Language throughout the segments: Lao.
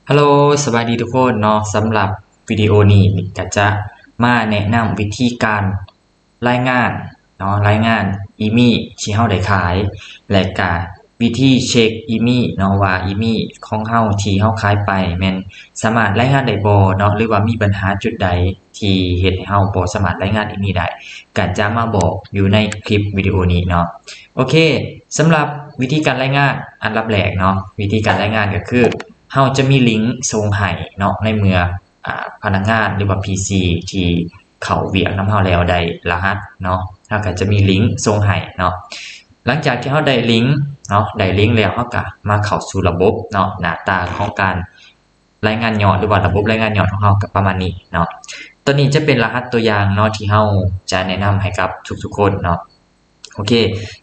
Hello ສະບາຍດີທຸກຄົນເນາະ, ສຳລັບວິດີໂອນີ້ກໍຈະມາແນະນຳວິທີການລາຍງານເນາະ, ລາຍງານອີມີທີ່ເຮົາໄດ້ຂາຍ ແລະກະວິທີເຊັກອີມີເນາະ ວ່າອີມີຂອງເຮົາທີ່ເຮົາຂາຍໄປແມ່ນສາມາດລາຍງານໄດ້ບໍ່ເນາະ ຫຼືວ່າມີບັນຫາຈຸດໃດທີ່ເຮັດໃຫ້ເຮົາບໍ່ສາມາດລາຍງານອີມີໄດ້ ກະຈະມາບອກຢູ່ໃນຄລິບວິດີໂອນີ້ເນາະ. ໂອເຄ ສຳລັບວິທີການລາຍງານ ອັນດັບແລກເນາະ ວິທີການລາຍງານກໍຄື ເຮົາຈະມີລິງສົ່ງໃຫ້ເນາະ ໃນເມື່ອ ອາ ພະນັກງານ ຫຼືວ່າ ພີຊີ ທີ່ເຂົ້າວຽກນຳເຮົາແລ້ວໄດ້ລະຫັດເນາະ ເຮົາກໍຈະມີລິງສົ່ງໃຫ້ເນາະ. ຫຼັງຈາກທີ່ເຮົາໄດ້ລິງເນາະ ໄດ້ລິງແລ້ວ ເຮົາກໍມາເຂົ້າສູ່ລະບົບເນາະ, ໜ້າຕາຂອງການລາຍງານຍອດ ຫຼືວ່າລະບົບລາຍງານຍອດຂອງເຮົາກໍປະມານນີ້ເນາະ. ຕົວນີ້ຈະເປັນລະຫັດຕົວຢ່າງເນາະ ທີ່ເຮົາຈະແນະນຳໃຫ້ກັບທຸກໆຄົນເນາະ. ໂອເຄ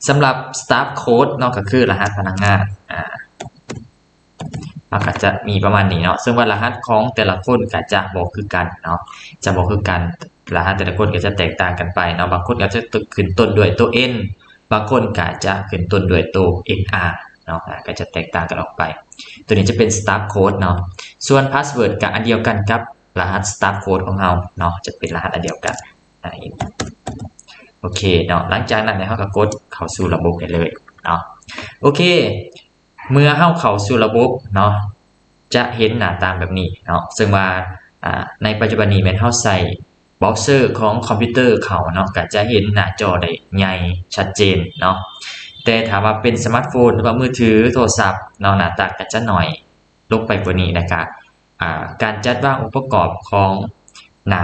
ສຳລັບ staff code ເນາະ ກໍຄືລະຫັດພະນັກງານ ອາ ມັນກໍຈະມີປະມານນີ້ເນາະ, ເຊິ່ງວ່າລະຫັດຂອງແຕ່ລະຄົນກໍຈະບໍ່ຄືກັນເນາະ, ຈະບໍ່ຄືກັນ, ລະຫັດແຕ່ລະຄົນກໍຈະແຕກຕ່າງກັນໄປເນາະ, ບາງຄົນກໍຈະຂຶ້ນຕົ້ນດ້ວຍຕົວ N ບາງຄົນກໍຈະຂຶ້ນຕົ້ນດ້ວຍຕົວ NR ເນາະ, ອາ ກໍຈະແຕກຕ່າງກັນອອກໄປ. ຕົວນີ້ຈະເປັນ staff code ເນາະ, ສ່ວນ password ກໍອັນດຽວກັນກັບລະຫັດ staff code ຂອງເຮົາເນາະ, ຈະເປັນລະຫັດອັນດຽວກັນ. ອາ ໂອເຄເນາະ, ຫຼັງຈາກນັ້ນເຮົາກໍກົດເຂົ້າສູ່ລະບົບໄດ້ເລີຍເນາະ. ໂອເຄ ເມື່ອເຮົາເຂົ້າສູ່ລະບົບເນາະ ຈະເຫັນໜ້າຕາແບບນີ້ເນາະ, ເຊິ່ງວ່າ ອາ ໃນປັດຈຸບັນນີ້ແມ່ນເຮົາໃຊ້ເບຣາວເຊີຂອງຄອມພິວເຕີເຂົ້າເນາະ, ກໍຈະເຫັນໜ້າຈໍໄດ້ໃຫຍ່ຊັດເຈນເນາະ. ແຕ່ຖ້າວ່າເປັນສະມາດໂຟນ ຫຼືວ່າມືຖື ໂທລະສັບເນາະ, ໜ້າຕາກໍຈະໜ້ອຍລົງໄປກວ່ານີ້ ແລະກະ ອາ ການຈັດວາງອົງປະກອບຂອງໜ້າ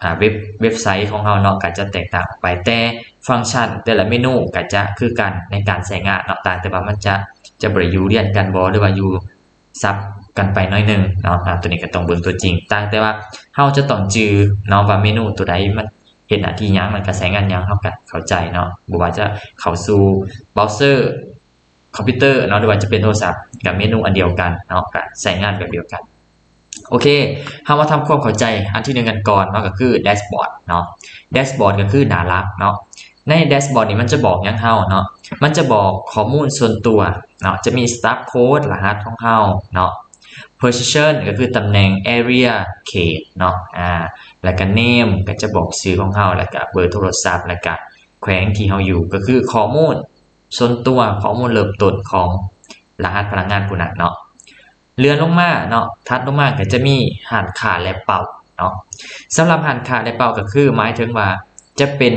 ອາ ເວັບ ເວັບໄຊຂອງເຮົາເນາະ ກໍຈະແຕກຕ່າງອອກໄປ, ແຕ່ຟັງຊັນແຕ່ລະເມນູກໍຈະຄືກັນໃນການໃຊ້ງານເນາະ, ຕ່າງແຕ່ວ່າມັນຈະ ຈະບໍ່ໄດ້ຢູ່ລຽນກັນບໍ ຫຼືວ່າຢູ່ສັບກັນໄປໜ້ອຍໜຶ່ງເນາະ. ອາ ຕົວນີ້ກໍຕ້ອງເບິ່ງຕົວຈິງ, ຕ່າງແຕ່ວ່າເຮົາຈະຕ້ອງຈື່ເນາະວ່າເມນູຕົວໃດມັນເຮັດໜ້າທີ່ຫຍັງ ແລ້ວກໍໃຊ້ງານຫຍັງ ເຮົາກໍເຂົ້າໃຈເນາະ. ບໍ່ວ່າຈະເຂົ້າສູ່ເບຣາວເຊີ ຄອມພິວເຕີເນາະ ຫຼືວ່າຈະເປັນໂທລະສັບ ກໍເມນູອັນດຽວກັນເນາະ, ກໍໃຊ້ງານແບບດຽວກັນ. ໂອເຄ ເຮົາມາທຳຄວາມເຂົ້າໃຈອັນທີໜຶ່ງກັນກ່ອນເນາະ, ກໍຄືແດຊບອດເນາະ. ແດຊບອດກໍຄືໜ້າຫຼັກເນາະ. ໃນແດຊບອດນີ້ມັນຈະບອກຫຍັງເຮົາເນາະ? ມັນຈະບອກຂໍ້ມູນສ່ວນຕົວເນາະ, ຈະມີ staff code ລະຫັດຂອງເຮົາເນາະ, position ກໍຄືຕຳແໜ່ງ, area code ເນາະ ອາ ແລ້ວກໍ name ກໍຈະບອກຊື່ຂອງເຮົາ, ແລ້ວກໍເບີໂທລະສັບ ແລ້ວກໍແຂວງທີ່ເຮົາຢູ່, ກໍຄືຂໍ້ມູນ ສ່ວນຕົວ, ຂໍ້ມູນເລີ່ມຕົ້ນຂອງລະຫັດພະນັກງານຜູ້ນັ້ນເນາະ. ເລື່ອນລົງມາເນາະ, ຖັດລົງມາກໍຈະມີຮ້ານຄ້າ ແລະ ເປົ້າເນາະ. ສຳລັບຮ້ານຄ້າ ແລະ ເປົ້າກໍຄືໝາຍເຖິງວ່າຈະເປັນ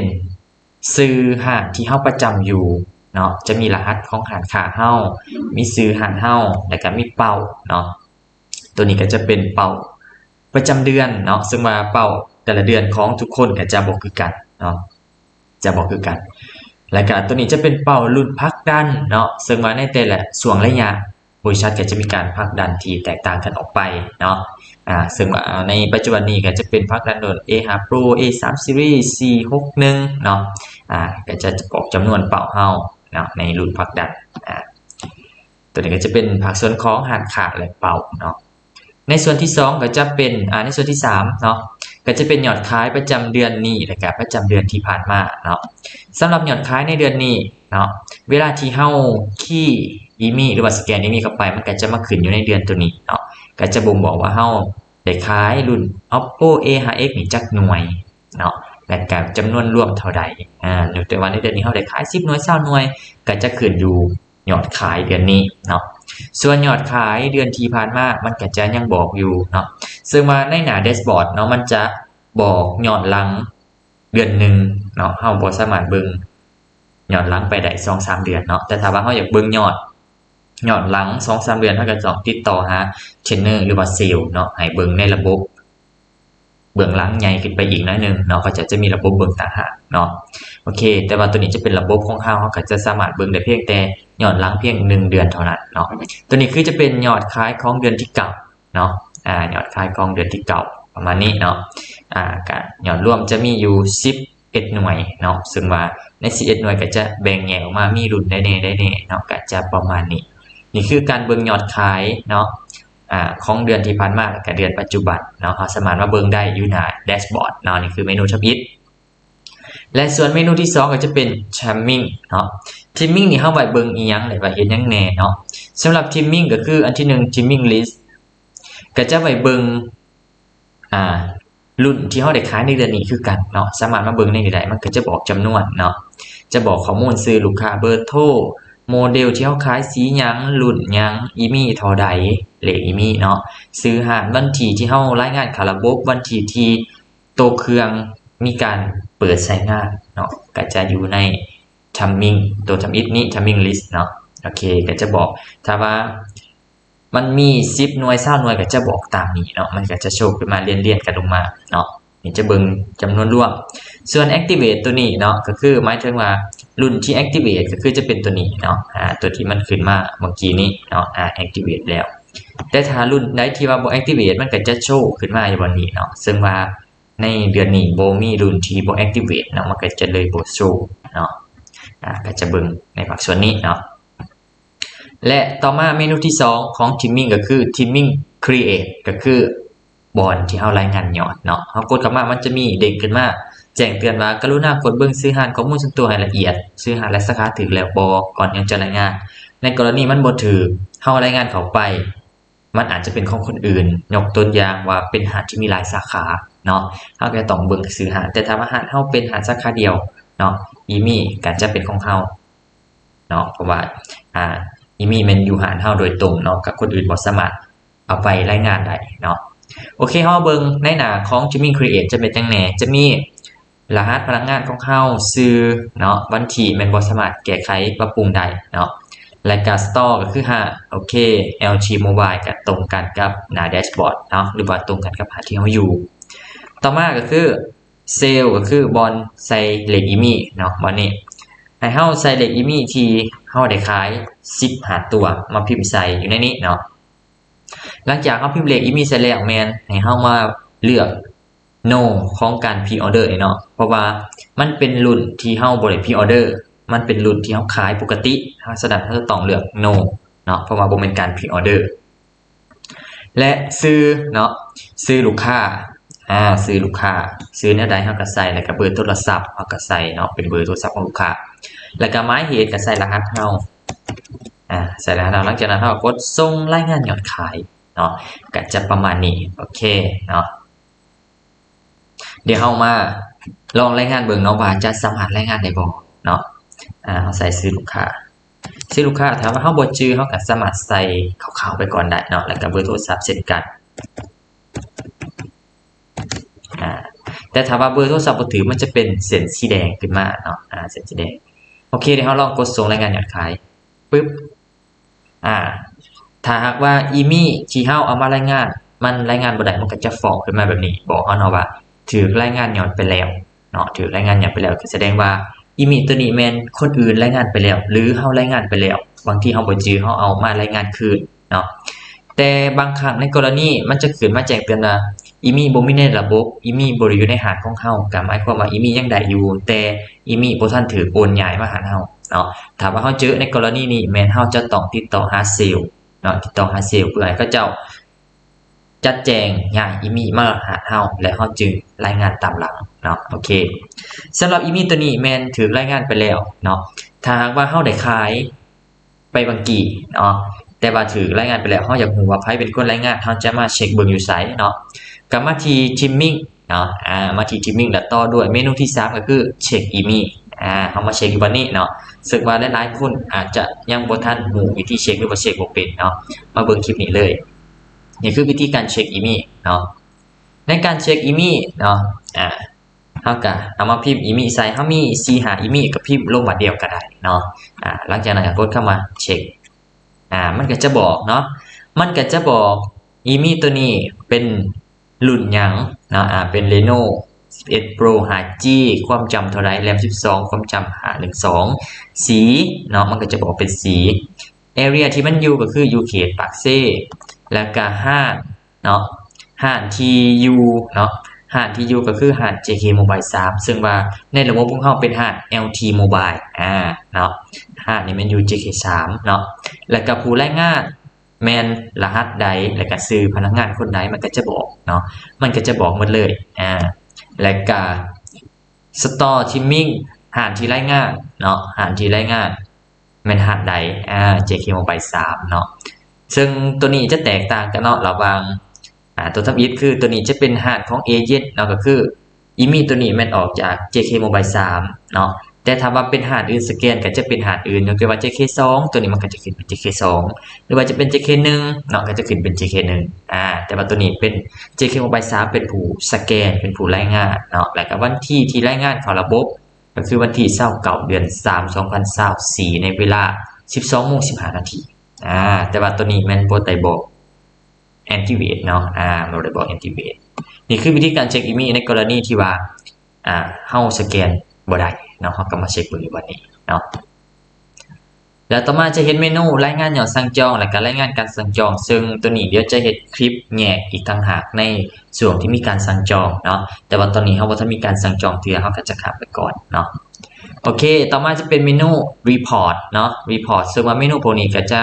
ຊື່ຮ້ານທີ່ເຮົາປະຈຳຢູ່ເນາະ, ຈະມີລະຫັດຂອງຮ້ານຄ້າເຮົາ, ມີຊື່ຮ້ານເຮົາ ແລ້ວກໍມີເປົ້າເນາະ. ຕົວນີ້ກໍຈະເປັນເປົ້າປະຈຳເດືອນເນາະ, ເຊິ່ງວ່າເປົ້າແຕ່ລະເດືອນຂອງທຸກຄົນກໍຈະບໍ່ຄືກັນເນາະ, ຈະບໍ່ຄືກັນ. ແລ້ວກໍຕົວນີ້ຈະເປັນເປົ້າລຸ້ນຜັກດັນເນາະ, ເຊິ່ງວ່າໃນແຕ່ລະຊ່ວງໄລຍະ ບໍລິສັດກໍຈະມີການຜັກດັນທີ່ແຕກຕ່າງກັນອອກໄປເນາະ. ອາ ເຊິ່ງວ່າໃນປັດຈຸບັນນີ້ກໍຈະເປັນຜັກດັນລຸ້ນ ເອຫ້າ Pro ເອສາມ Series ສີ່ຫົກໜຶ່ງເນາະ, ອາ ກໍຈະບອກຈຳນວນເປົ້າເຮົາເນາະ ໃນລຸ້ນຜັກດັນ. ອາ ຕົວນີ້ກໍຈະເປັນພາກສ່ວນຂອງຮ້ານຄ້າ ແລະ ເປົ້າເນາະ. ໃນສ່ວນທີສອງກໍຈະເປັນ ອາ ໃນສ່ວນທີສາມເນາະ ກໍຈະເປັນຍອດຂາຍປະຈຳເດືອນນີ້ ແລະກະປະຈຳເດືອນທີ່ຜ່ານມາເນາະ. ສຳລັບຍອດຂາຍໃນເດືອນນີ້ເນາະ ເວລາທີ່ເຮົາຄີອີມີ ຫຼືວ່າສະແກນອີມີເຂົ້າໄປ ມັນກໍຈະມາຂຶ້ນຢູ່ໃນເດືອນຕົວນີ້ເນາະ, ກໍຈະບົ່ງບອກວ່າເຮົາໄດ້ຂາຍລຸ້ນ Oppo ເອ ຫ້າ X ນີ້ຈັກໜ່ວຍເນາະ ແລະກະຈຳນວນລວມເທົ່າໃດ. ອາ ຍົກຕົວຢ່າງວ່າໃນເດືອນນີ້ເຮົາໄດ້ຂາຍສິບໜ່ວຍ ຊາວໜ່ວຍ ກໍຈະຂຶ້ນຢູ່ ຍອດຂາຍເດືອນນີ້ເນາະ. ສ່ວນຍອດຂາຍເດືອນທີ່ຜ່ານມາ ມັນກໍຈະຍັງບອກຢູ່ເນາະ, ເຊິ່ງວ່າໃນໜ້າແດຊບອດເນາະ ມັນຈະບອກຍ້ອນຫຼັງເດືອນໜຶ່ງເນາະ, ເຮົາບໍ່ສາມາດເບິ່ງຍ້ອນຫຼັງໄປໄດ້ສອງສາມເດືອນເນາະ. ແຕ່ຖ້າວ່າເຮົາຢາກເບິ່ງຍອດ ຍ້ອນຫຼັງສອງສາມເດືອນ ເຮົາກໍຕ້ອງຕິດຕໍ່ຫາເທຣນເນີ ຫຼືວ່າເຊວເນາະ ໃຫ້ເບິ່ງໃນລະບົບ ເບື້ອງຫຼັງໃຫຍ່ຂຶ້ນໄປອີກໜ້ອຍໜຶ່ງເນາະ, ເຂົາເຈົ້າຈະມີລະບົບເບິ່ງຕ່າງຫາກເນາະ. ໂອເຄ ແຕ່ວ່າຕົວນີ້ຈະເປັນລະບົບຂອງເຮົາ, ເຮົາກໍຈະສາມາດເບິ່ງໄດ້ພຽງແຕ່ຍ້ອນຫຼັງພຽງໜຶ່ງເດືອນເທົ່ານັ້ນເນາະ. ຕົວນີ້ຄືຈະເປັນຍອດຂາຍຂອງເດືອນທີເກົ້າເນາະ, ອາ ຍອດຂາຍຂອງເດືອນທີເກົ້າ ປະມານນີ້ເນາະ. ອາ ກະຍອດລວມຈະມີຢູ່ສິບເອັດໜ່ວຍເນາະ, ເຊິ່ງວ່າໃນສິບເອັດໜ່ວຍກໍຈະແບ່ງແຍກອອກມາ ມີລຸ້ນໃດແດ່ ໃດແດ່ເນາະ, ກໍຈະປະມານນີ້. ນີ້ຄືການເບິ່ງຍອດຂາຍເນາະ ອາ ຂອງເດືອນທີ່ຜ່ານມາ ແລະກະເດືອນປັດຈຸບັນເນາະ, ເຮົາສາມາດມາເບິ່ງໄດ້ຢູ່ໜ້າແດຊບອດເນາະ, ນີ້ຄືເມນູທຳອິດ. ແລະສ່ວນເມນູທີສອງກໍຈະເປັນ trimming ເນາະ. Trimming ນີ້ເຮົາໄວ້ເບິ່ງອີ່ຫຍັງ ແລະວ່າເຮັດຫຍັງແດ່ເນາະ. ສຳລັບ trimming ກໍຄືອັນທີໜຶ່ງ trimming list ກໍຈະໄວ້ເບິ່ງ ອ່າ ລຸ້ນທີ່ເຮົາໄດ້ຂາຍໃນເດືອນນີ້ຄືກັນເນາະ, ສາມາດມາເບິ່ງໃນນີ້ໄດ້. ມັນກໍຈະບອກຈຳນວນເນາະ, ຈະບອກຂໍ້ມູນຊື່ລູກຄ້າ, ເບີໂທ, ໂມເດວທີ່ເຮົາຂາຍ, ສີຫຍັງ, ລຸ້ນຫຍັງ, ອີ່ມີ່ເທົ່າໃດ, ເລກອີ່ມີ່ເນາະ, ຊື່ຮ້ານ, ວັນທີທີ່ເຮົາລາຍງານເຂົ້າລະບົບ, ວັນທີທີ່ໂຕເຄື່ອງມີການເປີດໃຊ້ງານເນາະ, ກໍຈະຢູ່ໃນ trimming ຕົວ trim ນີ້ trimming list ເນາະ. ໂອເຄ ກໍຈະບອກ ຖ້າວ່າ ມັນມີສິບໜ່ວຍ ຊາວໜ່ວຍ ກໍຈະບອກຕາມນີ້ເນາະ, ມັນກໍຈະໂຊຂຶ້ນມາລຽນໆກັນລົງມາເນາະ. ນີ້ຈະເບິ່ງຈຳນວນລວມ. ສ່ວນ activate ຕົວນີ້ເນາະ ກໍຄືໝາຍເຖິງວ່າລຸ້ນທີ່ activate ກໍຄືຈະເປັນຕົວນີ້ເນາະ, ອາ ຕົວທີ່ມັນຂຶ້ນມາເມື່ອກີ້ນີ້ເນາະ, ອາ activate ແລ້ວ. ແຕ່ຖ້າລຸ້ນໃດທີ່ວ່າບໍ່ activate ມັນກໍຈະໂຊຂຶ້ນມາຢູ່ບ່ອນນີ້ເນາະ, ເຊິ່ງວ່າໃນເດືອນນີ້ບໍ່ມີລຸ້ນທີ່ບໍ່ activate ເນາະ, ມັນກໍຈະເລີຍບໍ່ໂຊເນາະ. ອາ ກໍຈະເບິ່ງໃນພາກສ່ວນນີ້ເນາະ. ແລະຕໍ່ມາເມນູທີສອງຂອງ trimming ກໍຄື trimming create ກໍຄືບ່ອນທີ່ເຮົາລາຍງານຍອດເນາະ. ເຮົາກົດເຂົ້າມາ ມັນຈະມີເດ້ງຂຶ້ນມາແຈ້ງເຕືອນວ່າ ກະລຸນາກົດເບິ່ງຊື່ຮ້ານ, ຂໍ້ມູນສ່ວນຕົວໃຫ້ລະອຽດ, ຊື່ຮ້ານ ແລະ ສາຂາຖືກແລ້ວບໍ່ ກ່ອນທີ່ເຮົາຈະລາຍງານ. ໃນກໍລະນີມັນບໍ່ຖືກ ເຮົາລາຍງານເຂົ້າໄປ ມັນອາດຈະເປັນຂອງຄົນອື່ນ, ຍົກຕົວຢ່າງວ່າເປັນຮ້ານທີ່ມີຫຼາຍສາຂາເນາະ, ເຮົາກໍຕ້ອງເບິ່ງຊື່ຮ້ານ. ແຕ່ຖ້າວ່າຮ້ານເຮົາເປັນຮ້ານສາຂາດຽວເນາະ, ອີ່ມີ່ກໍຈະເປັນຂອງເຮົາ ເນາະ, ເພາະວ່າ ອາ ອີ່ມີ່ແມ່ນຢູ່ຮ້ານເຮົາໂດຍຕົງເນາະ, ກັບຄົນອື່ນບໍ່ສາມາດເອົາໄປລາຍງານໄດ້ເນາະ. ໂອເຄ ເຮົາມາເບິ່ງໃນໜ້າຂອງ trimming create ຈະເປັນຫຍັງແດ່. ຈະມີລະຫັດພະນັກງານຂອງເຮົາ, ຊື່ເນາະ, ວັນທີແມ່ນບໍ່ສາມາດແກ້ໄຂປັບປຸງໄດ້ເນາະ, ແລະກະ store ກໍຄືຮ້ານ, ໂອເຄ LT Mobile ກໍຕົງກັນກັບໜ້າ dashboard ເນາະ, ຫຼືວ່າຕົງກັນກັບຮ້ານທີ່ເຮົາຢູ່. ຕໍ່ມາກໍຄື cell ກໍຄືບ່ອນໃສ່ເລກອີ່ມີ່ເນາະ, ບ່ອນນີ້ໃຫ້ເຮົາໃສ່ເລກອີ່ມີ່ທີ່ເຮົາໄດ້ຂາຍສິບຫ້າຕົວ ມາພິມໃສ່ຢູ່ໃນນີ້ເນາະ. ຫຼັງຈາກເຮົາພິມເລກອີ່ມີ່ໃສ່ແລ້ວ ແມ່ນໃຫ້ເຮົາມາເລືອກ no ຂອງການ pre order ນີ້ເນາະ, ເພາະວ່າມັນເປັນລຸ້ນທີ່ເຮົາບໍ່ໄດ້ pre order, ມັນເປັນລຸ້ນທີ່ເຮົາຂາຍປົກກະຕິ, ສະນັ້ນເຮົາຈະຕ້ອງເລືອກ no ເນາະ, ເພາະວ່າບໍ່ແມ່ນການ pre order. ແລະຊື່ເນາະ, ຊື່ລູກຄ້າ, ອາ ຊື່ລູກຄ້າ, ຊື່ແນວໃດເຮົາກໍໃສ່, ແລ້ວກໍເບີໂທລະສັບເຮົາກໍໃສ່ເນາະ, ເປັນເບີໂທລະສັບຂອງລູກຄ້າ, ແລ້ວກໍໝາຍເຫດກໍໃສ່ລະຫັດເຮົາ, ອາ ໃສ່ລະຫັດເຮົາ. ຫຼັງຈາກນັ້ນເຮົາກໍກົດສົ່ງລາຍງານຍອດຂາຍເນາະ, ກໍຈະປະມານນີ້. ໂອເຄເນາະ. ດຽວເຮົາມາລອງລາຍງານເບິ່ງເນາະ ວ່າຈະສາມາດລາຍງານໄດ້ບໍ່ເນາະ. ອາ ເຮົາໃສ່ຊື່ລູກຄ້າ, ຊື່ລູກຄ້າ ຖ້າວ່າເຮົາບໍ່ຈື່ ເຮົາກໍສາມາດໃສ່ຄ່າວໆໄປກ່ອນໄດ້ເນາະ, ແລ້ວກໍເບີໂທລະສັບເຊັ່ນກັນ. ອາ ແຕ່ຖ້າວ່າເບີໂທລະສັບບໍ່ຖືກ ມັນຈະເປັນເສັ້ນສີແດງຂຶ້ນມາເນາະ, ອາ ເສັ້ນສີແດງ. ໂອເຄ ດຽວເຮົາລອງກົດສົ່ງລາຍງານຍອດຂາຍ ປຶບ. ອາ ຖ້າຫາກວ່າອີ່ມີ່ທີ່ເຮົາເອົາມາລາຍງານ ມັນລາຍງານບໍ່ໄດ້ ມັນກໍຈະຟ້ອງຂຶ້ນມາແບບນີ້ ບອກເຮົາເນາະວ່າຖືກລາຍງານຍອດໄປແລ້ວເນາະ, ຖືກລາຍງານຍອດໄປແລ້ວ ກໍສະແດງວ່າອີ່ມີ່ຕົວນີ້ແມ່ນຄົນອື່ນລາຍງານໄປແລ້ວ ຫຼືເຮົາລາຍງານໄປແລ້ວ. ບາງທີເຮົາບໍ່ຈື່ ເຮົາເອົາມາລາຍງານຄືນເນາະ. ແຕ່ບາງຄັ້ງໃນກໍລະນີມັນຈະຂຶ້ນມາແຈ້ງເຕືອນວ່າ ອີ່ມີ່ບໍ່ມີໃນລະບົບ, ອີ່ມີ່ບໍ່ໄດ້ຢູ່ໃນຮ້ານຂອງເຮົາ, ກໍໝາຍຄວາມວ່າອີ່ມີ່ຍັງໄດ້ຢູ່ ແຕ່ອີ່ມີ່ບໍ່ທັນຖືກໂອນຍ້າຍມາຮ້ານເຮົາເນາະ. ຖ້າວ່າເຮົາເຈີໃນກໍລະນີນີ້ ແມ່ນເຮົາຈະຕ້ອງຕິດຕໍ່ຫາເຊວເນາະ, ຕິດຕໍ່ຫາເຊວເພື່ອໃຫ້ເຂົາເຈົ້າຈັດແຈງຍ້າຍອີ່ມີ່ມາຮ້ານເຮົາ ແລະເຮົາຈຶ່ງລາຍງານຕາມຫຼັງເນາະ. ໂອເຄ ສຳລັບອີ່ມີ່ຕົວນີ້ແມ່ນຖືກລາຍງານໄປແລ້ວເນາະ. ຖ້າຫາກວ່າເຮົາໄດ້ຂາຍ ໄປບາງກີ້ເນາະ, ແຕ່ວ່າຖືກລາຍງານໄປແລ້ວ ເຮົາຢາກຮູ້ວ່າໃຜເປັນຄົນລາຍງານ ເຮົາຈະມາເຊັກເບິ່ງຢູ່ໃສເນາະ. ກໍມາທີ່ trimming ເນາະ, ອາ ມາທີ່ trimming ແລ້ວຕໍ່ດ້ວຍເມນູທີສາມ ກໍຄື check ອີ່ມີ່. ອາ ເຮົາມາເຊັກຢູ່ບ່ອນນີ້ເນາະ, ເຊິ່ງວ່າຫຼາຍໆຄົນອາດຈະຍັງບໍ່ທັນຮູ້ວິທີເຊັກ ຫຼືວ່າເຊັກບໍ່ເປັນເນາະ. ມາເບິ່ງຄລິບນີ້ເລີຍ, ນີ້ຄືວິທີການເຊັກອີ່ມີ່ເນາະ. ໃນການເຊັກອີ່ມີ່ເນາະ ອາ ເຮົາກະເອົາມາພິມອີ່ມີ່ໃສ່, ເຮົາມີສີ່ຫ້າອີ່ມີ່ ກໍພິມລົງບາດດຽວກໍໄດ້ເນາະ. ອາ ຫຼັງຈາກນັ້ນກໍກົດຄຳວ່າເຊັກ, ອາ ມັນກໍຈະບອກເນາະ, ມັນກໍຈະບອກອີ່ມີ່ຕົວນີ້ເປັນລຸ້ນຫຍັງເນາະ, ອາ ເປັນ Reno ສິບເອັດ Pro ຫ້າ G ຄວາມຈຳເທົ່າໃດ, RAM ສິບສອງ, ຄວາມຈຳ ຫ້າໜຶ່ງສອງ, ສີເນາະ, ມັນກໍຈະບອກເປັນສີ, area ທີ່ມັນຢູ່ກໍຄືຢູ່ເຂດປາກເຊ, ແລ້ວກະຮ້ານ ເນາະ, ຮ້ານທີ່ຢູ່ເນາະ, ຮ້ານທີ່ຢູ່ກໍຄືຮ້ານ JK Mobile ສາມ ເຊິ່ງວ່າໃນລະບົບຂອງເຮົາເປັນຮ້ານ LT Mobile ອາ ເນາະ, ຮ້ານນີ້ແມ່ນຢູ່ JK ສາມ ເນາະ, ແລ້ວກໍຜູ້ລາຍງານແມ່ນລະຫັດໃດ ແລ້ວກໍຊື່ພະນັກງານຄົນໃດ ມັນກໍຈະບອກເນາະ, ມັນກໍຈະບອກໝົດເລີຍ ອາ ແລ້ວກໍ Store Teaming ຮ້ານທີ່ລາຍງານເນາະ, ຮ້ານທີ່ລາຍງານແມ່ນຮ້ານໃດ? ອາ ເຈເຄ Mobile ສາມເນາະ. ເຊິ່ງໂຕນີ້ຈະແຕກຕ່າງກັນເນາະ ລະຫວ່າງ ອາ ໂຕທຳອິດ ຄືໂຕນີ້ຈະເປັນຮ້ານຂອງເອເຈນເນາະ, ກໍຄືອີມີໂຕນີ້ແມ່ນອອກຈາກເຈເຄ Mobile ສາມເນາະ. ແຕ່ຖ້າວ່າເປັນຮ້ານອື່ນສະແກນ ກໍຈະເປັນຮ້ານອື່ນ, ຍົກຕົວຢ່າງວ່າ ເຈເຄ ສອງ ໂຕນີ້ມັນກໍຈະຂຶ້ນເປັນ ເຈເຄ ສອງ ຫຼືວ່າຈະເປັນ ເຈເຄ ໜຶ່ງເນາະ ກໍຈະຂຶ້ນເປັນ ເຈເຄ ໜຶ່ງ. ອາ ແຕ່ວ່າໂຕນີ້ເປັນ ເຈເຄ Mobile ສາມ ເປັນຜູ້ສະແກນ ເປັນຜູ້ລາຍງານເນາະ, ແລ້ວກໍວັນທີທີ່ລາຍງານເຂົ້າລະບົບ ກໍຄືວັນທີຊາວເກົ້າ ເດືອນສາມ ສອງພັນຊາວສີ່ ໃນເວລາສິບສອງໂມງສິບຫ້ານາທີ. ອາ ແຕ່ວ່າໂຕນີ້ແມ່ນບໍ່ໄດ້ບອກ activate ເນາະ, ອາ ບໍ່ໄດ້ບອກ activate. ນີ້ຄືວິທີການເຊັກອີມີໃນກໍລະນີທີ່ວ່າ ອາ ເຮົາສະແກນບໍ່ໄດ້ເນາະ, ເຮົາກໍມາເຊັກເບິ່ງຢູ່ບ່ອນນີ້ເນາະ. ແລ້ວຕໍ່ມາຈະເຫັນເມນູລາຍງານຍອດສັ່ງຈອງ ແລ້ວກໍລາຍງານການສັ່ງຈອງ, ເຊິ່ງໂຕນີ້ດຽວຈະເຮັດຄລິບແຍກອີກຕ່າງຫາກໃນຊ່ວງທີ່ມີການສັ່ງຈອງເນາະ, ແຕ່ວ່າຕອນນີ້ເຮົາບໍ່ທັນມີການສັ່ງຈອງເທື່ອ, ເຮົາກໍຈະຂ້າມໄປກ່ອນເນາະ. ໂອເຄ, ຕໍ່ມາຈະເປັນເມນູ Report ເນາະ, Report ເຊິ່ງວ່າເມນູພວກນີ້ກໍຈະ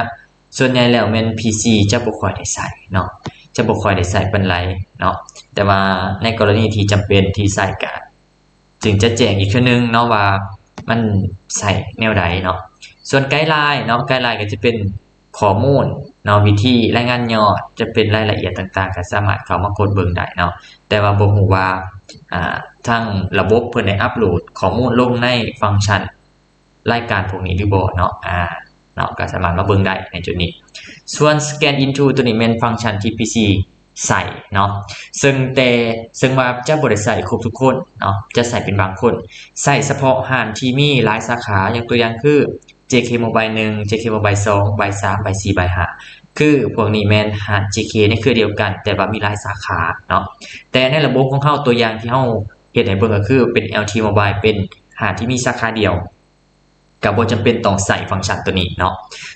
ສ່ວນໃຫຍ່ແລ້ວແມ່ນ ພີ ຊີ ຈະບໍ່ຄ່ອຍໄດ້ໃຊ້ເນາະ, ຈະບໍ່ຄ່ອຍໄດ້ໃຊ້ປານໃດເນາະ, ແຕ່ວ່າໃນກໍລະນີທີ່ຈຳເປັນທີ່ໃຊ້ກະຈຶ່ງຈະແຈ້ງອີກເທື່ອໜຶ່ງເນາະວ່າມັນໃຊ້ແນວໃດເນາະ. ສ່ວນ Guideline ເນາະ, Guideline ກໍຈະເປັນຂໍ້ມູນເນາະ, ວິທີລາຍງານຍອດ ຈະເປັນລາຍລະອຽດຕ່າງໆ ກໍສາມາດເຂົ້າມາກົດເບິ່ງໄດ້ເນາະ, ແຕ່ວ່າບໍ່ຮູ້ວ່າ ອາ ທາງລະບົບເພິ່ນໄດ້ອັບໂຫຼດຂໍ້ມູນລົງໃນຟັງຊັນ ລາຍການພວກນີ້ຫຼືບໍ່ເນາະ, ອາ ເນາະ, ກໍສາມາດມາເບິ່ງໄດ້ໃນຈຸດນີ້. ສ່ວນ Scan Into ໂຕນີ້ແມ່ນຟັງຊັນທີ່ ພີ ຊີ ໃຊ້ເນາະ, ເຊິ່ງແຕ່ ເຊິ່ງວ່າຈະບໍ່ໄດ້ໃຊ້ຄົບທຸກຄົນເນາະ, ຈະໃຊ້ເປັນບາງຄົນ, ໃຊ້ສະເພາະຮ້ານທີ່ມີຫຼາຍສາຂາ, ຍົກຕົວຢ່າງຄື ເຈເຄ Mobile ໜຶ່ງ, ເຈເຄ Mobile ສອງ, Mobile ສາມ, Mobile ສີ່, Mobile ຫ້າ, ຄືພວກນີ້ແມ່ນຮ້ານ ເຈເຄ ໃນເຄືອດຽວກັນ ແຕ່ວ່າມີຫຼາຍສາຂາເນາະ. ແຕ່ໃນລະບົບຂອງເຮົາ ຕົວຢ່າງທີ່ເຮົາເຮັດໃຫ້ເບິ່ງກໍຄືເປັນ ແອລທີ Mobile ເປັນຮ້ານທີ່ມີສາຂາດຽວ ກໍບໍ່ຈຳເປັນຕ້ອງໃຊ້ຟັງຊັນຕົວນີ້ເນາະ.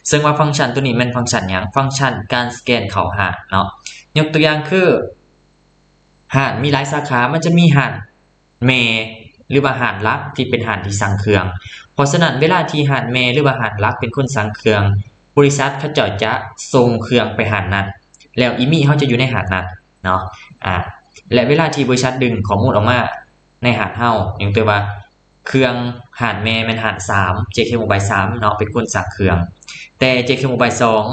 ເຊິ່ງວ່າຟັງຊັນຕົວນີ້ແມ່ນຟັງຊັນຫຍັງ? ຟັງຊັນການສະແກນເຂົ້າຮ້ານເນາະ. ຍົກຕົວຢ່າງຄື ຮ້ານມີຫຼາຍສາຂາ, ມັນຈະມີຮ້ານແມ່ ຫຼືວ່າຮ້ານຫຼັກທີ່ເປັນຮ້ານທີ່ສັ່ງເຄື່ອງ. ເພາະສະນັ້ນ ເວລາທີ່ຮ້ານແມ່ ຫຼືວ່າຮ້ານຫຼັກເປັນຄົນສັ່ງເຄື່ອງ, ບໍລິສັດເຂົາເຈົ້າຈະສົ່ງເຄື່ອງໄປຮ້ານນັ້ນ, ແລ້ວອີມີເຮົາຈະຢູ່ໃນຮ້ານນັ້ນເນາະ. ອາ ແລະ ເວລາທີ່ບໍລິສັດດຶງຂໍ້ມູນອອກມາໃນຮ້ານເຮົາ, ຍົກຕົວຢ່າງວ່າ ເຄື່ອງຮ້ານແມ່ແມ່ນຮ້ານສາມ ເຈເຄ Mobile ສາມເນາະ ເປັນຄົນສັ່ງເຄື່ອງ, ແຕ່ ເຈເຄ Mobile ສອງ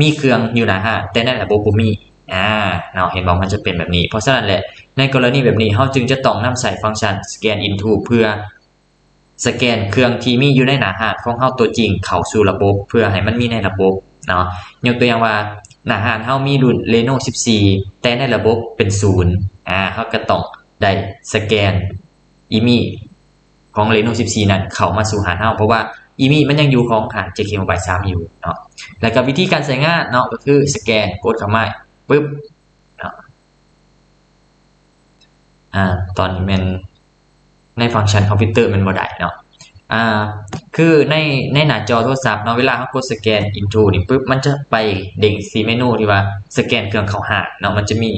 ມີເຄື່ອງຢູ່ໜ້າຮ້ານ ແຕ່ໃນລະບົບບໍ່ມີ ອາ ເນາະ, ເຫັນບໍ່? ມັນຈະເປັນແບບນີ້. ເພາະສະນັ້ນແຫຼະ ໃນກໍລະນີແບບນີ້ ເຮົາຈຶ່ງຈະຕ້ອງນຳໃຊ້ຟັງຊັນ Scan Into ເພື່ອສະແກນເຄື່ອງທີ່ມີຢູ່ໃນໜ້າຮ້ານຂອງເຮົາຕົວຈິງເຂົ້າສູ່ລະບົບ ເພື່ອໃຫ້ມັນມີໃນລະບົບເນາະ. ຍົກຕົວຢ່າງວ່າ ໜ້າຮ້ານເຮົາມີລຸ້ນ Reno ສິບສີ່ ແຕ່ໃນລະບົບເປັນສູນ ອາ ເຮົາກໍຕ້ອງໄດ້ສະແກນອີມີ ຂອງ Reno ສິບສີ່ ນັ້ນເຂົ້າມາສູ່ຮ້ານເຮົາ, ເພາະວ່າອີມີມັນຍັງຢູ່ຂອງຮ້ານ ເຈເຄ Mobile ສາມ ຢູ່ເນາະ. ແລ້ວກໍວິທີການໃຊ້ງານເນາະ ກໍຄືສະແກນ ກົດເຂົ້າມາປຶບເນາະ, ອາ ຕອນນີ້ແມ່ນໃນຟັງຊັນຄອມພິວເຕີແມ່ນບໍ່ໄດ້ເນາະ. ອາ ຄືໃນ ໃນໜ້າຈໍໂທລະສັບເນາະ, ເວລາເຮົາກົດ Scan Into ນີ້ປຶບ ມັນຈະໄປເດ້ງໃສ່ເມນູທີ່ວ່າສະແກນເຄື່ອງເຂົ້າຮ້ານເນາະ, ມັນຈະມີ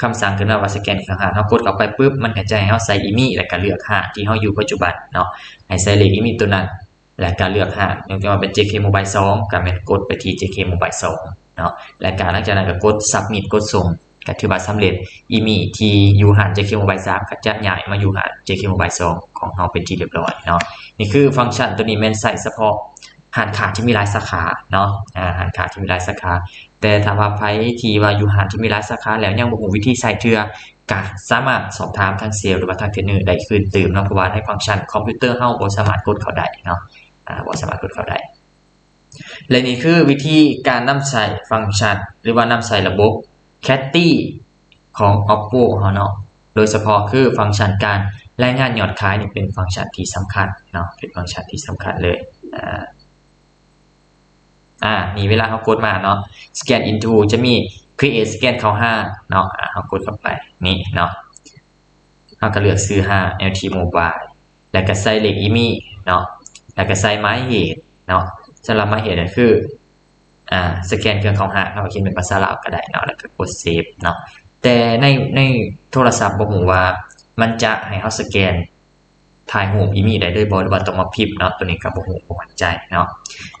ຄຳສັ່ງຂຶ້ນມາວ່າສະແກນເຄື່ອງຮ້ານ, ເຮົາກົດເຂົ້າໄປປຶບ ມັນກໍຈະໃຫ້ເຮົາໃສ່ອີມີ ແລ້ວກໍເລືອກຮ້ານທີ່ເຮົາຢູ່ປັດຈຸບັນເນາະ, ໃຫ້ໃສ່ເລກອີມີຕົວນັ້ນ ແລ້ວກໍເລືອກຮ້ານ, ຍົກຕົວຢ່າງວ່າເປັນ ເຈເຄ Mobile ສອງ ກໍແມ່ນກົດໄປທີ່ ເຈເຄ Mobile ສອງ ເນາະ, ແລ້ວກໍຫຼັງຈາກນັ້ນກໍກົດ Submit ກົດສົ່ງ ກໍຖືວ່າສຳເລັດ, ອີມີທີ່ຢູ່ຮ້ານ ເຈເຄ Mobile ສາມ ກໍຈະຍ້າຍມາຢູ່ຮ້ານ ເຈເຄ Mobile ສອງ ຂອງເຮົາເປັນທີ່ຮຽບຮ້ອຍເນາະ. ນີ້ຄືຟັງຊັນຕົວນີ້ແມ່ນໃຊ້ສະເພາະຮ້ານຄ້າທີ່ມີຫຼາຍສາຂາເນາະ, ອາ ຮ້ານຄ້າທີ່ມີຫຼາຍສາຂາ. ແຕ່ຖ້າວ່າໃຜທີ່ວ່າຢູ່ຮ້ານທີ່ມີຫຼາຍສາຂາແລ້ວຍັງບໍ່ຮູ້ວິທີໃຊ້ເທື່ອ ກະສາມາດສອບຖາມທາງເຊລ ຫຼືວ່າທາງເທຣນເນີໄດ້ຄືນຕື່ມເນາະ, ເພາະວ່າໃນຟັງຊັນຄອມພິວເຕີເຮົາບໍ່ສາມາດກົດເຂົ້າໄດ້ເນາະ, ອາ ບໍ່ສາມາດກົດເຂົ້າໄດ້. ແລະ ນີ້ຄືວິທີການນຳໃຊ້ຟັງຊັນ ຫຼືວ່ານຳໃຊ້ລະບົບ Catty ຂອງ Oppo ເຮົາເນາະ, ໂດຍສະເພາະຄືຟັງຊັນການລາຍງານຍອດຂາຍນີ້ເປັນຟັງຊັນທີ່ສຳຄັນເນາະ, ເປັນຟັງຊັນທີ່ສຳຄັນເລີຍ. ອາ ອາ ນີ້ເວລາເຮົາກົດມາເນາະ Scan Into ຈະມີ Create Scan ເຂົ້າຫາເນາະ, ອາ ເຮົາກົດເຂົ້າໄປນີ້ເນາະ, ເຮົາກໍເລືອກຊື່ຫາ LT Mobile ແລ້ວກໍໃສ່ເລກອີມີເນາະ, ແລ້ວກໍໃສ່ໝາຍເຫດເນາະ. ສຳລັບໝາຍເຫດກໍຄື ອາ ສະແກນເຄື່ອງເຂົ້າຫາ, ເຮົາກໍຂຽນເປັນພາສາລາວກໍໄດ້ເນາະ, ແລ້ວກໍກົດ Save ເນາະ. ແຕ່ໃນ ໃນໂທລະສັບບໍ່ຮູ້ວ່າມັນຈະໃຫ້ເຮົາສະແກນ ຖ່າຍຮູບອີມີໄດ້ເລີຍບໍ່ ຫຼືວ່າຕ້ອງມາພິມເນາະ, ຕົວນີ້ກໍບໍ່ຮູ້ ບໍ່ໝັ້ນໃຈເນາະ.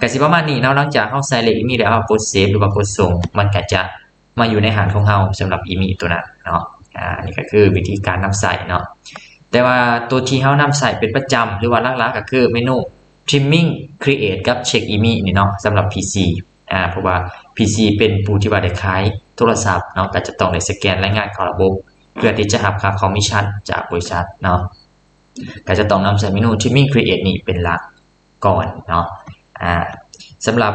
ກໍຊິປະມານນີ້ເນາະ, ຫຼັງຈາກເຮົາໃສ່ເລກອີມີແລ້ວ ເຮົາກົດ Save ຫຼືວ່າກົດສົ່ງ ມັນກໍຈະມາຢູ່ໃນຮ້ານຂອງເຮົາສຳລັບອີມີຕົວນັ້ນເນາະ. ອາ ນີ້ກໍຄືວິທີການນຳໃຊ້ເນາະ. ແຕ່ວ່າໂຕທີ່ເຮົານຳໃຊ້ເປັນປະຈຳ ຫຼືວ່າຫຼັກໆ ກໍຄືເມນູ Trimming, Create ກັບ Check Image ນີ້ເນາະ ສຳລັບ PC ອາ ເພາະວ່າ PC ເປັນຜູ້ທີ່ວ່າໄດ້ຂາຍໂທລະສັບເນາະ ກໍຈະຕ້ອງໄດ້ສະແກນລາຍງານເຂົ້າລະບົບ ເພື່ອທີ່ຈະຮັບຄ່າຄອມມິດຊັນຈາກບໍລິສັດເນາະ ກໍຈະຕ້ອງນຳໃຊ້ເມນູ Trimming, Create ນີ້ເປັນຫຼັກ ກ່ອນເນາະ ອາ ສຳລັບ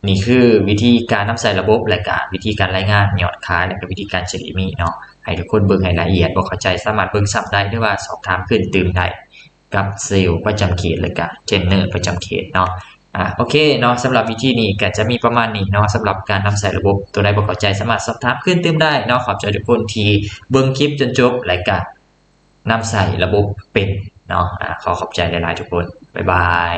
ນີ້ຄືວິທີການນຳໃຊ້ລະບົບ ແລະກະວິທີການລາຍງານຍອດຂາຍ ແລະກະວິທີການ Check Image ເນາະ ໃຫ້ທຸກຄົນເບິ່ງໃຫ້ລະອຽດ ບໍ່ເຂົ້າໃຈສາມາດເບິ່ງຊ້ຳໄດ້ ຫຼືວ່າສອບຖາມຄືນຕື່ມໄດ້ກັບເຊວປະຈຳເຂດ ແລະກະເທຣນເນີປະຈຳເຂດເນາະ ອາ ໂອເຄເນາະ ສຳລັບວິທີນີ້ກະຈະມີປະມານນີ້ເນາະ ສຳລັບການນຳໃຊ້ລະບົບ ໂຕໃດບໍ່ເຂົ້າໃຈສາມາດສອບຖາມຄືນຕື່ມໄດ້ເນາະ ຂອບໃຈທຸກຄົນທີ່ເບິ່ງຄລິບຈົນຈົບ ແລະກະ ນຳໃຊ້ລະບົບເປັນເນາະ ອາ ຂໍຂອບໃຈຫຼາຍໆ ທຸກຄົນ ບາຍບາຍ.